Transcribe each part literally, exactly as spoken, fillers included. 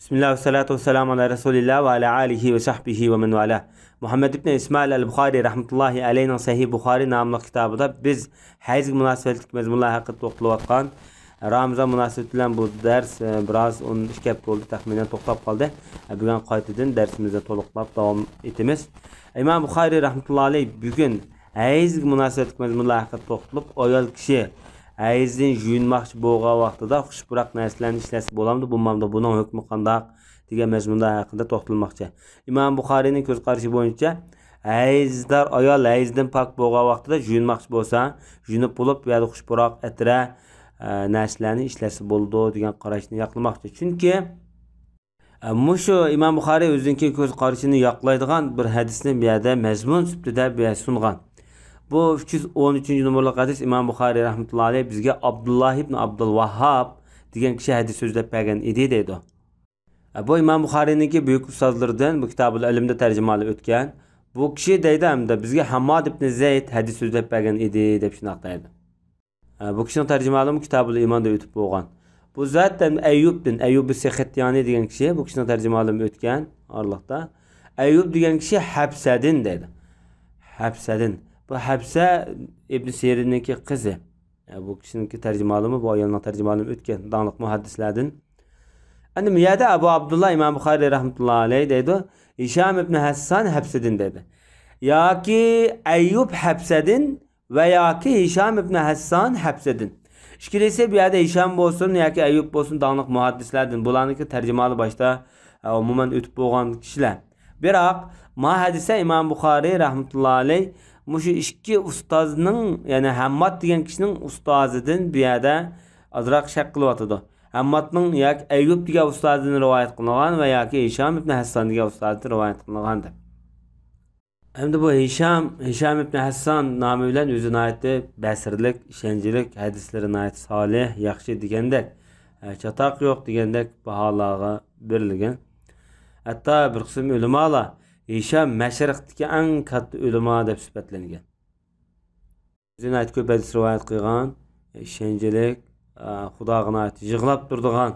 بىسمىللا، ۋەسسالاتۇ ۋەسسالامۇ ئالا رەسۇلىللا ۋە ئالا ئالىھى ۋە سەھبىھى ۋە مەن ۋالا. مۇھەممەد ئىبن ئىسمائىل ئەل بۇخارى رەھمەتۇللاھى ئەلەيھنىڭ سەھىھ بۇخارى ناملىق كىتابىدا بىز ھەيزگە مۇناسىۋەتلىك مەزمۇنلار ھەققىدە توختىلىۋاتقان. رامىزان مۇناسىۋىتى بىلەن بۇ دەرس، ئە، بىراز ئون ئىككى ھەپتە بولدى، تەخمىنەن توختاپ قالدى. ئە، بۈگۈن قايتىدىن دەرسىمىزنى تولۇقلاپ داۋام ئېتىمىز. ئىمام بۇخارى رەھمەتۇللا ئەلەيھ بۈگۈن ھەيزگە مۇناسىۋەتلىك مەزمۇنلار ھەققىدە توختىلىپ، ئايال كىشى ھەيزدىن يۇيۇنماقچى بولغان ۋاقتىدا خۇش پۇراق نەرسىلەرنى ئىشلەتسە بولامدۇ، بولمامدۇ، بۇنىڭ ھۆكمى قانداق دېگەن مەزمۇنلار ھەققىدە توختالماقچى. ئىمام بۇخارىنىڭ كۆز قارىشى بويىچە، ھەيزدار ئايال ھەيزدىن پاك بولغان ۋاقتىدا يۇيۇنماقچى بولسا، يۇيۇنۇپ بولۇپ، بۇ يەردە خۇش پۇراق، ئەترە، ئە، نەرسىلەرنى ئىشلەتسە بولىدۇ دېگەن قاراشنى ياقلىماقچى. چۈنكى، ئە، مۇشۇ ئىمام بۇخارى ئۆزىنىڭكى كۆز قارىشىنى ياقلايدىغان بىر ھەدىسنى بۇ يەردە مەزمۇن سۈپىتىدە بۇ يەردە سۇنغان. بۇ ئۈچ يۈز ئون ئۈچىنچى نومۇرلۇق ھەدىس، ئىمام بۇخارى رەھمەتۇللا ئەلەيھ بىزگە ئابدۇللا ئىبن ئابدۇل ۋاھھاب دېگەن كىشى ھەدىس سۆزلەپ بەرگەن ئىدى دەيدۇ. ئە، بۇ ئىمام بۇخارىنىڭكى بۈيۈك ئۇستازلىرىدىن، بۇ كىتابۇل ئىلمدا تەرجىمىھالى ئۆتكەن. بۇ كىشى دەيدۇ ھەمدە بىزگە ھامماد ئىبن زەيد ھەدىس سۆزلەپ بەرگەن ئىدى دەپ شۇنداق دەيدۇ. ئە، بۇ كىشىنىڭ تەرجىمىھالىمۇ كىتابۇل ئىماندا ئۆتۈپ بولغان. بۇ زاتەن ئەييۇبتىن، ئەييۇب سېخىتيانى دېگەن كىشى، بۇ كىشىنىڭ تەرجىمىھالىمۇ ئۆتكەن ئارىلىقتا. ئەييۇب دېگەن كىشى ھەپسەدىن دەيدۇ. ھەپسەدىن. بۇ ھەپسە ئىبن سىرىننىڭكى قىزى. ئە، بۇ كىشىنىڭكى تەرجىمىھالىمۇ، بۇ ئايالنىڭ تەرجىمىھالىمۇ ئۆتكەن، داڭلىق مۇھەددىسلەردىن. ئەمدى بۇ يەردە ئەبۇ ئابدۇللا ئىمام بۇخارىي رەھمەتۇللا ئەلەيھ دەيدۇ، ھىشام ئىبن ھەسسان ھەپسىدىن دەيدۇ. ياكى ئەييۇب ھەپسەدىن ۋە ياكى ھىشام ئىبن ھەسسان ھەپسىدىن. ئىككىلىسى بۇ يەردە ھىشام بولسۇن ياكى ئەييۇب بولسۇن، داڭلىق مۇھەددىسلەردىن. بۇلارنىڭكى تەرجىمىھالى باشتا، ئە، ئومۇمەن ئۆتۈپ بولغان كىشىلەر. بىراق، ما ھەدىسە ئىمام بۇخارىي رەھمەتۇللا ئەلەيھ مۇشۇ ئىككى ئۇستازنىڭ، يەنى ھەمماد دېگەن كىشىنىڭ ئۇستازىدىن بۇ يەردە ئازراق شەك قىلىۋاتىدۇ. ھەممادنىڭ ياكى ئەييۇب دېگەن ئۇستازىدىن رىۋايەت قىلىنغان ۋە ياكى ھىشام ئىبن ھەسسان دېگەن ئۇستازىدىن رىۋايەت قىلىنغان دەپ. ئەمدى بۇ ھىشام، ھىشام ئىبن ھەسسان نامى بىلەن ئۆزى ناھايىتى بەسىرلىك، ئىشەنچلىك، ھەدىسلىرى ناھايىتى سالىھ، ياخشى دېگەندەك، ئە، چاتاق يوق دېگەندەك باھالارغا بېرىلگەن. ھەتتا بىر قىسىم ئۆلىمالار ھىشام مەشرىقتىكى ئەڭ كاتتا ئۆلىما دەپ سۈپەتلەنگەن. ئۆزى ناھايىتى كۆپ ھەدىس رىۋايەت قىلغان، ئىشەنچلىك، ئە، خۇداغا ناھايىتى يىغلاپ تۇرىدىغان،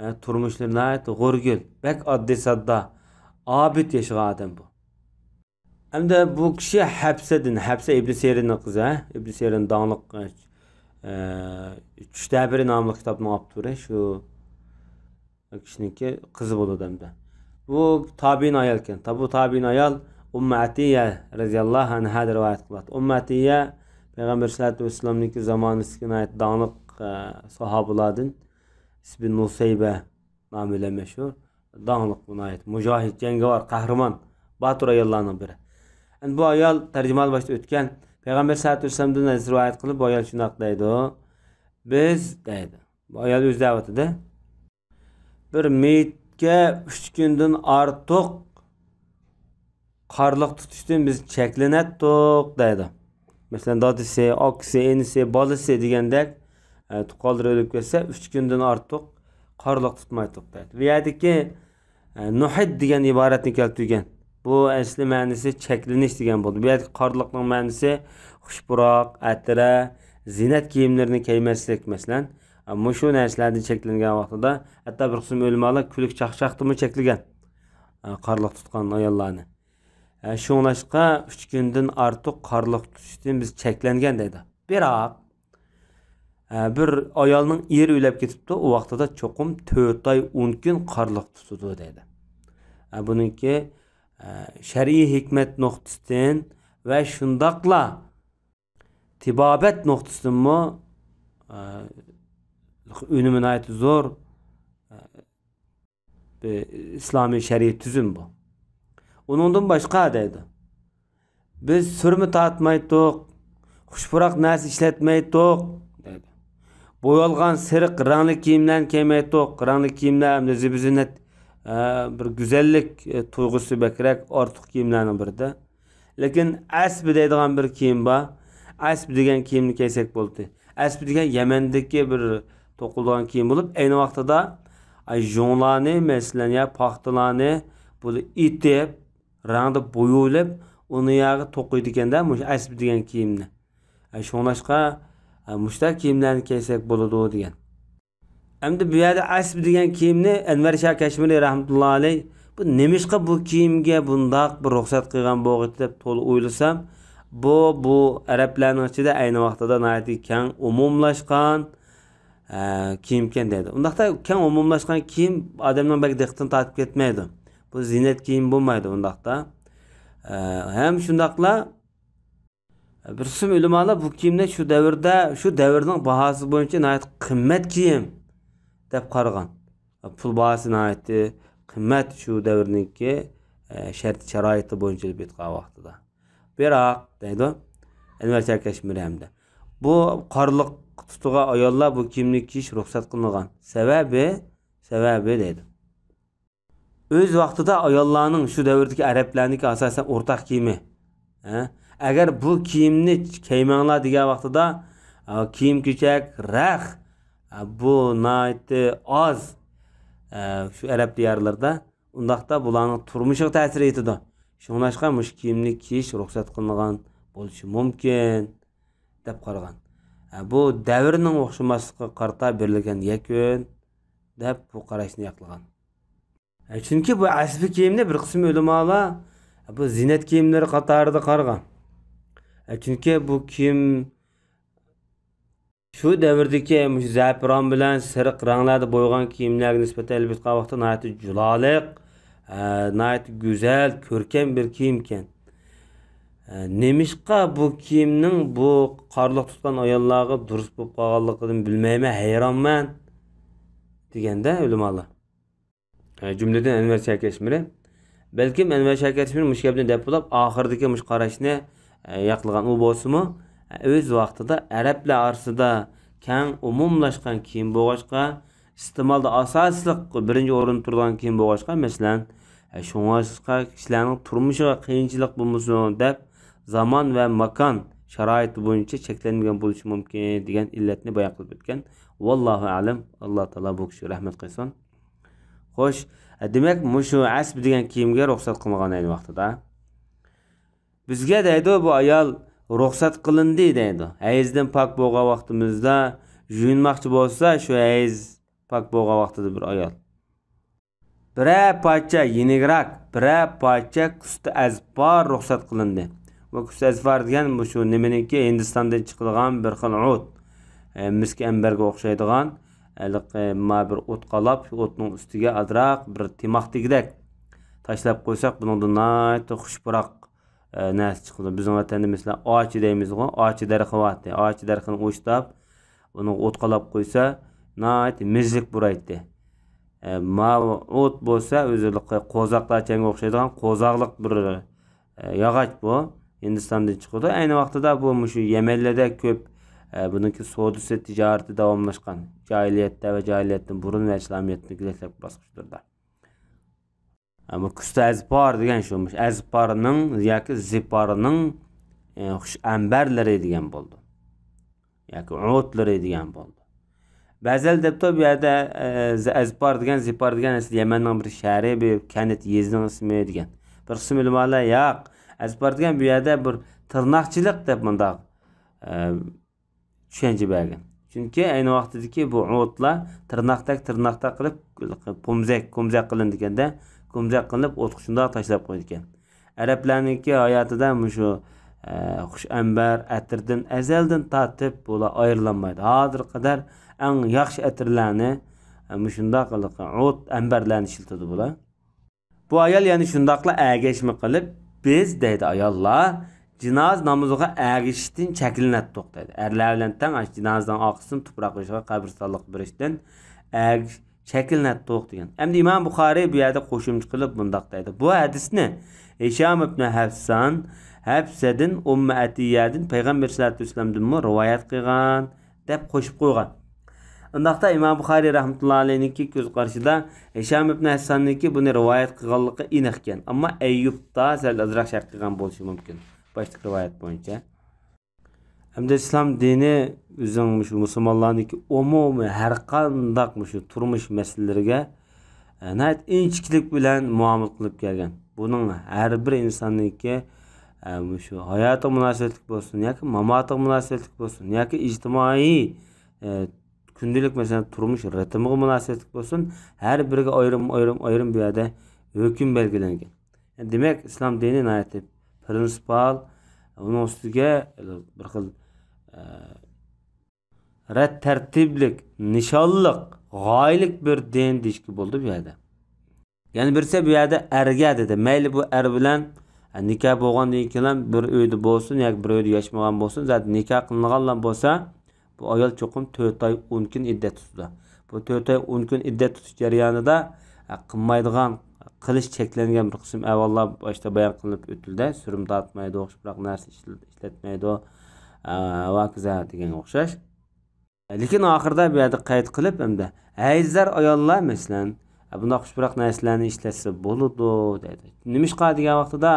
ئە، تۇرمۇشلىرى ناھايىتى غورىگىل، بەك ئاددىي ساددا، ئابىد ياشىغان ئادەم بۇ. ئەمدى بۇ كىشى ھەپسەدىن، ھەپسە ئىبن سىرىننىڭ قىزى، ھە؟ ئىبن سىرىن داڭلىق، ئە، چۈش تەبىرى ناملىق كىتابنىڭ ئاپتورى، شۇ كىشىنىڭكى قىزى بولىدۇ ئەمدى. بۇ تابىئىن ئايال ئىكەن. تا-، بۇ تابىئىن ئايال ئۇممۇ ئەتىيە رەزىياللاھۇ ئەنھادىن رىۋايەت قىلىۋاتىدۇ. ئۇممۇ ئەتىيە پەيغەمبەر سەللەللاھۇ ئەلەيھى ۋەسەللەمنىڭكى زامانىسىدىكى ناھايىتى داڭلىق، ئە، ساھابىلاردىن، ئىسمى نۇسەيبە نامى بىلەن مەشھۇر، داڭلىق، ناھايىتى مۇجاھىد، جەڭگىۋار، قەھرىمان، باتۇر ئاياللارنىڭ بىرى. ئەمدى بۇ ئايال تەرجىمىھالى باشتا ئۆتكەن، پەيغەمبەر سەللەللاھۇ ئەلەيھى ۋەسەللەمدىن ھەدىس رىۋايەت قىلىپ، بۇ ئايال شۇنداق دەيدۇ، بىز دەيدۇ. بۇ ئايال ئۆزى دەۋاتىدۇ. بىر مېيىتكە ئۈچ كۈندىن ئارتۇق قارلىق تۇتۇشتىن بىز چەكلىنەتتۇق دەيدۇ. مەسىلەن، دادىسى، ئاكىسى، ئىنىسى، بالىسى دېگەندەك، ئە، تۇغقانلىرى ئۆلۈپ كەتسە، ئۈچ كۈندىن ئارتۇق قارلىق تۇتمايتتۇق دەيدۇ. بۇ يەردىكى، ئە، نۇھىد دېگەن ئىبارەتنى كەلتۈرگەن. بۇ ئەسلى مەنىسى چەكلىنىش دېگەن بولىدۇ. بۇ يەردىكى قارلىقنىڭ مەنىسى خۇش پۇراق، ئەترە، زىننەت كىيىملىرىنى كىيمەسلىك، مەسىلەن. ئە، مۇشۇ نەرسىلەردىن چەكلەنگەن ۋاقتىدا، ھەتتا بىر قىسىم ئۆلىمالار كۈلكە چاقچاقتىنمۇ چەكلىگەن. ئە، قارلىق تۇتقان ئاياللارنى. ئە، شۇڭلاشقا ئۈچ كۈندىن ئارتۇق قارلىق تۇتۇشتىن بىز چەكلەنگەن دەيدۇ. بىراق، ئە، بىر ئايالنىڭ ئېرى ئۆلۈپ كېتىپتۇ، ئۇ ۋاقتىدا چوقۇم تۆت ئاي ئون كۈن قارلىق تۇتىدۇ دەيدۇ. ئە، بۇنىڭكى، ئە، شەرئىي ھېكمەت نۇقتىسىدىن ۋە شۇنداقلا تېبابەت نۇقتىسىدىنمۇ، ئە، ئۈنۈمى ناھايىتى زور، ئە، بىر ئىسلامىي شەرئىي تۈزۈم بۇ. ئۇنىڭدىن باشقا دەيدۇ، بىز سۈرمە تارتمايتتۇق، خۇش پۇراق نەرسە ئىشلەتمەيتتۇق دەيدۇ. بويالغان سېرىق رەڭلىك كىيىملەرنى كىيمەيتتۇق. رەڭلىك كىيىملەر ئەمدى زىبۇ زىننەت، ئە، بىر گۈزەللىك، ئە، تۇيغۇسى بەكرەك ئارتۇق كىيىملەرنىڭ بىرىدە. لېكىن ئەسبى دەيدىغان بىر كىيىم بار. ئەسبى دېگەن كىيىمنى كىيسەك بولدى. ئەسبى دېگەن يەمەندىكى بىر توقۇلىدىغان كىيىم بولۇپ، ئەينى ۋاقتىدا، ئاي، يۇڭلارنى، مەسىلەن، يا پاختىلارنى بۇ ئېتىپ، رەڭدە بويىۋېلىپ، ئۇنى يەرگە توقۇيدىكەن-دە، مۇشۇ ئەسبى دېگەن كىيىمنى. ئاي، شۇڭلاشقا، ئاي، مۇشۇنداق كىيىملەرنى كىيسەك بولىدۇ دېگەن. ئەمدى بۇ يەردە ئەسب دېگەن كىيىمنى ئەنۋەر شاھ كەشمىرى رەھمەتۇللا ئەلەي، بۇ نېمىشقا بۇ كىيىمگە بۇنداق بىر رۇخسەت قىلغان بولغىتى دەپ تولا ئويلىسام، بۇ، بۇ ئەرەبلەرنىڭ ئىچىدە ئەينى ۋاقتىدا ناھايىتى كەڭ ئومۇملاشقان، ئە، كىيىمكەن دەيدۇ. ئۇنداقتا كەڭ ئومۇملاشقان كىيىم ئادەمنىڭ بەك دىققىتىنى تارتىپ كەتمەيدۇ. بۇ زىننەت كىيىم بولمايدۇ ئۇنداقتا. ئە، ھەم شۇنداقلا بىر قىسىم ئۆلىمالار بۇ كىيىمنى شۇ دەۋردە، شۇ دەۋرنىڭ باھاسى بويىچە ناھايىتى قىممەت كىيىم دەپ قارىغان. پۇل باھاسى ناھايىتى قىممەت شۇ دەۋرنىڭكى، ئە، شەرت-شارائىتى بويىچە ئېلىپ ئېيتقان ۋاقتىدا. بىراق، دەيدۇ ئەنۋەر شاھ كەشمىرى ھەمدە، بۇ قارلىق تۇتىدىغان ئاياللار بۇ كىيىمنى كىيىش رۇخسەت قىلىنغان. سەۋەبى، سەۋەبى دەيدۇ. ئۆز ۋاقتىدا ئاياللارنىڭ شۇ دەۋردىكى ئەرەبلەرنىڭكى ئاساسەن ئورتاق كىيىمى. ھە؟ ئەگەر بۇ كىيىمنى كىيمەڭلار دېگەن ۋاقتىدا، ئا، كىيىم-كېچەك، رەخ، ئا، بۇ ناھايىتى ئاز، ئا، شۇ ئەرەب دىيارلىرىدا. ئۇنداقتا بۇلارنىڭ تۇرمۇشىغا تەسىر يېتىدۇ. شۇڭلاشقا مۇشۇ كىيىمنى كىيىش رۇخسەت قىلىنغان بولۇشى مۇمكىن، دەپ قارىغان. ھە، بۇ دەۋرنىڭ ئوخشىماسلىقىغا قارىتا بېرىلگەن يەكۈن، دەپ بۇ قاراشنى ياقلىغان. ئە، چۈنكى بۇ ئەسپى كىيىمنى بىر قىسىم ئۆلىمالار بۇ زىننەت كىيىملىرى قاتارىدا قارىغان. ئە، چۈنكى بۇ كىيىم شۇ دەۋردىكى مۇشۇ زەپىران بىلەن سېرىق رەڭلەردە بويىغان كىيىملەرگە نىسبەتەن ئېلىپ ئېيتقان ۋاقىتتا ناھايىتى جۇلالىق، ئە، ناھايىتى گۈزەل، كۆركەم بىر كىيىمكەن. ئە، نېمىشقا بۇ كىيىمنىڭ بۇ قارلىق تۇتقان ئاياللارغا دۇرۇس بولۇپ قالغانلىقىدىن بىلمەيمەن، ھەيرانمەن، دېگەندە ئۆلىمالار. ئە، جۈملىدىن ئەنۋەر شاھ كەشمىرى. بەلكىم ئەنۋەر شاھ كەشمىرى مۇشۇ گەپنى دەپ بولاپ، ئاخىرىدىكى مۇشۇ قاراشنى، ئە، ياقلىغان. ئۇ بولسىمۇ، ئە، ئۆز ۋاقتىدا ئەرەبلەر ئارىسىدا كەڭ ئومۇملاشقان كىيىم بولغاچقا، ئىستېمالدا ئاساسلىق بىرىنچى ئورۇندا تۇرىدىغان كىيىم بولغاچقا، مەسىلەن، ئە، شۇڭلاشقا كىشىلەرنىڭ تۇرمۇشىغا قىيىنچىلىق بولمىسۇن دەپ، زامان ۋە ماكان شارائىتى بويىچە چەكلەنمىگەن بولۇشى مۇمكىن دېگەن ئىللەتنى بايان قىلىپ ئۆتكەن. ۋاللاھۇ ئەلەم، ئاللا تائالا بۇ كىشىگە رەھمەت قىلسۇن. خوش، دېمەك، مۇشۇ ئەسپ دېگەن كىيىمگە رۇخسەت قىلىنغان ئەينى ۋاقتىدا. بىزگە دەيدۇ، بۇ ئايال رۇخسەت قىلىندى دەيدۇ. ھەيزدىن پاك بولغان ۋاقتىمىزدا يۇيۇنماقچى بولسا، شۇ ھەيز پاك بولغان ۋاقتىدا بىر ئايال. بىرەر پارچە يېنىكراق، بىرەر پارچە كۇستى ئەزپار رۇخسەت قىلىندى. بۇ كۇستى ئەزپار دېگەن مۇشۇ نېمىنىڭكى، ھىندىستاندىن چىقىدىغان بىر خىل ئوت. ئە، مىسكى ئەمبەرگە ئوخشايدىغان، ھېلىقى ما بىر ئوت قالاپ، شۇ ئوتنىڭ ئۈستىگە ئازراق بىر تېماق دېگۈدەك تاشلاپ قويساق، بۇنىڭدىن ناھايىتى خۇش پۇراق، ئە، نەرسە چىقىدۇ. بىزنىڭ ۋەتەندە، مەسىلەن، ئاچا دەيمىزغۇ، ئاچا دەرىخى بارتى. ئاچا دەرىخىنى ئوشتاپ، ئۇنىڭغا ئوت قالاپ قويسا، ناھايىتى مېزىلىك پۇرايتتى. ئە، ماۋۇ ئوت بولسا ئۆزى قوزاقلارچەنگە ئوخشايدىغان قوزاقلىق بىر، ئە، ياغاچ بۇ. ھىندىستاندىن چىقىدۇ. ئەينى ۋاقتىدا بۇ مۇشۇ يەمەنلەردە كۆپ، ئە، بۇنىڭكى سودىسى، تىجارىتى داۋاملاشقان. جاھىلىيەتتە ۋە جاھىلىيەتتىن بۇرۇن ۋە ئىسلامىيەتنىڭ دەسلەپكى باسقۇچلىرىدا. ئەمما كۇستى ئەزپار دېگەن شۇ، مۇشۇ ئەزپارنىڭ ياكى زىپارنىڭ، ئە، خۇش ئەمبەرلىرى دېگەن بولىدۇ. ياكى ئوتلىرى دېگەن بولىدۇ. بەزىلەر دەپتۇ، بۇ يەردە، ئە، ئەزپار دېگەن، زىپار دېگەن ئەسلى يەمەننىڭ بىر شەھىرى، بىر كەنت، يېزىنىڭ ئىسمى دېگەن. بىر قىسىم ئۆلىمالار، ياق، ئەزپار دېگەن بۇ يەردە بىر تىرناقچىلىق دەپ مۇنداق، ئە، چۈشەنچە بەرگەن. چۈنكى ئەينى ۋاقتىدىكى بۇ ئوتلار تىرناقتەك، تىرناقتەك قىلىپ، پومزەك، كومزەك قىلىندىكەندە، كومزەك قىلىنىپ ئوتقا شۇنداق تاشلاپ قويىدىكەن. ئەرەبلەرنىڭكى ھاياتىدا مۇشۇ، ئە، خۇش ئەمبەر، ئەتىردىن ئەزەلدىن تارتىپ بۇلار ئايرىلالمايدۇ. ھازىرغا قەدەر ئەڭ ياخشى ئەتىرلەرنى، ئە، مۇشۇنداق ھېلىقى ئوت ئەمبەرلەرنى ئىشلىتىدۇ بۇلار. بۇ ئايال يەنە شۇنداقلا ئەگەشمە قىلىپ، بىز دەيدۇ ئاياللار جىنازا نامىزىغا ئەگىشىشتىن چەكلىنەتتۇق دەيدۇ. ئەرلەر بىلەن تەڭ ئاشۇ جىنازىنىڭ ئارقىسىدىن تۇپراق قويۇشقا، قەبرىستانلىققا بېرىشتىن ئەگىش-، چەكلىنەتتۇق دېگەن. ئەمدى ئىمام بۇخارىي بۇ يەردە قوشۇمچە قىلىپ مۇنداق دەيدۇ. بۇ ھەدىسنى ھىشام ئىبنى ھەسسان، ھەپسەدىن، ئۇممۇ ئەتىيەدىن، پەيغەمبەر سەللەللاھۇ ئەلەيھى ۋەسەللەمدىنمۇ رىۋايەت قىلغان. دەپ قوشۇپ قويغان. ئۇنداقتا ئىمام بۇخارىي رەھمەتۇللا ئەلەيھنىڭكى كۆز قارىشىدا ھىشام ئىبن ھەسساننىڭكى بۇنى رىۋايەت قىلغانلىقى ئېنىقكەن. ئەمما ئەييۇبتا سەل ئازراق شەك قىلغان بولۇشى مۇمكىن. باشتىكى رىۋايەت بويىچە. ئەمدى ئىسلام دىنى ئۆزىنىڭ مۇشۇ مۇسۇلمانلارنىڭكى ئومۇمىي ھەر قانداق مۇشۇ تۇرمۇش مەسىلىلىرىگە، ئە، ناھايىتى ئىنچىكىلىك بىلەن مۇئامىلە قىلىپ كەلگەن. بۇنىڭ ھەر بىر ئىنساننىڭكى، ئە، مۇشۇ ھاياتىغا مۇناسىۋەتلىك بولسۇن ياكى ماماتىغا مۇناسىۋەتلىك بولسۇن ياكى ئىجتىمائىي، ئە، كۈندىلىك، مەسىلەن، تۇرمۇش رىتىمىغا مۇناسىۋەتلىك بولسۇن، ھەر بىرىگە ئايرىم، ئايرىم، ئايرىم بۇ يەردە ھۆكۈم بەلگىلەنگەن. دېمەك، ئىسلام دىنى ناھايىتى پرىنسىپال، ئۇنىڭ ئۈستىگە بىر خىل، ئە، رەت تەرتىپلىك، نىشانلىق، غايىلىك بىر دىن دېيىشكە بولىدۇ بۇ يەردە. يەنە بىرسى بۇ يەردە ئەرگە دېدى. مەيلى بۇ ئەر بىلەن، ئە، نىكاھ بولغاندىن كېيىن بىر ئۆيدە بولسۇن ياكى بىر ئۆيدە ياشىمىغان بولسۇن، زادى نىكاھ قىلىنغانلا بولسا، بۇ ئايال چوقۇم تۆت ئاي ئون كۈن ئىددەت تۇتىدۇ. بۇ تۆت ئاي ئون كۈن ئىددەت تۇتۇش جەريانىدا، ئە، قىلمايدىغان، قىلىش چەكلەنگەن بىر قىسىم ئەھۋاللار باشتا بايان قىلىنىپ ئۆتۈلدى. سۈرمە تارتمايدۇ، ئوخشىپراق نەرسە ئىشلەت-، ئىشلەتمەيدۇ، ئە، ۋاكىزا دېگەنگە ئوخشاش. لېكىن ئاخىرىدا بۇ يەردە قەيت قىلىپ، ئەمدى ھەيزلەر ئاياللار، مەسىلەن، بۇنداق خۇشپۇراق نەرسىلەرنى ئىشلەتسە بولىدۇ، دەيدۇ. نېمىشقا دېگەن ۋاقتىدا،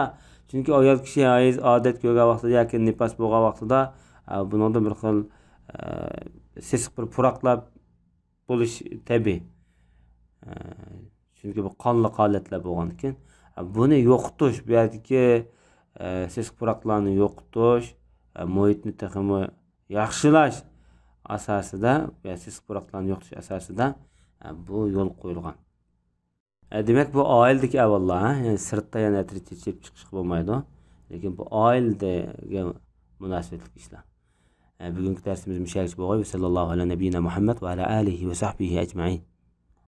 چۈنكى ئايال كىشى ھەيز ئادەت كۆرگەن ۋاقتىدا ياكى نىپاس بولغان ۋاقتىدا، ئە، بۇنىڭدا بىر خىل، ئە، سېسىق بىر پۇراقلار بولۇش تەبىئىي. ئە، چۈنكى بۇ قانلىق ھالەتلەر بولغاندىكىن، ئە، بۇنى يوقىتىش، بۇ يەردىكى، ئە، سېسىق پۇراقلارنى يوقىتىش، ئە، مۇھىتنى تېخىمۇ ياخشىلاش ئاساسىدا ۋە سېسىق پۇراقلارنى يوقىتىش ئاساسىدا، ئە، بۇ يول قويۇلغان. ئە، دېمەك، بۇ ئائىلىدىكى ئەھۋاللار، ھە؟ يەنى سىرتتا يەنە ئەترەت چېچىپ چىقىشقا بولمايدۇ. لېكىن بۇ ئائىلىگە مۇناسىۋەتلىك ئىشلار. ئە، بۈگۈنكى دەرسىمىز مۇشۇ يەرگىچە بولغاي. ۋەسەللاللاھۇ ئەلا نەبىييىنا مۇھەممەد ۋە ئەلا ئالىھى ۋە سەھبىھى ئەجمەئىن.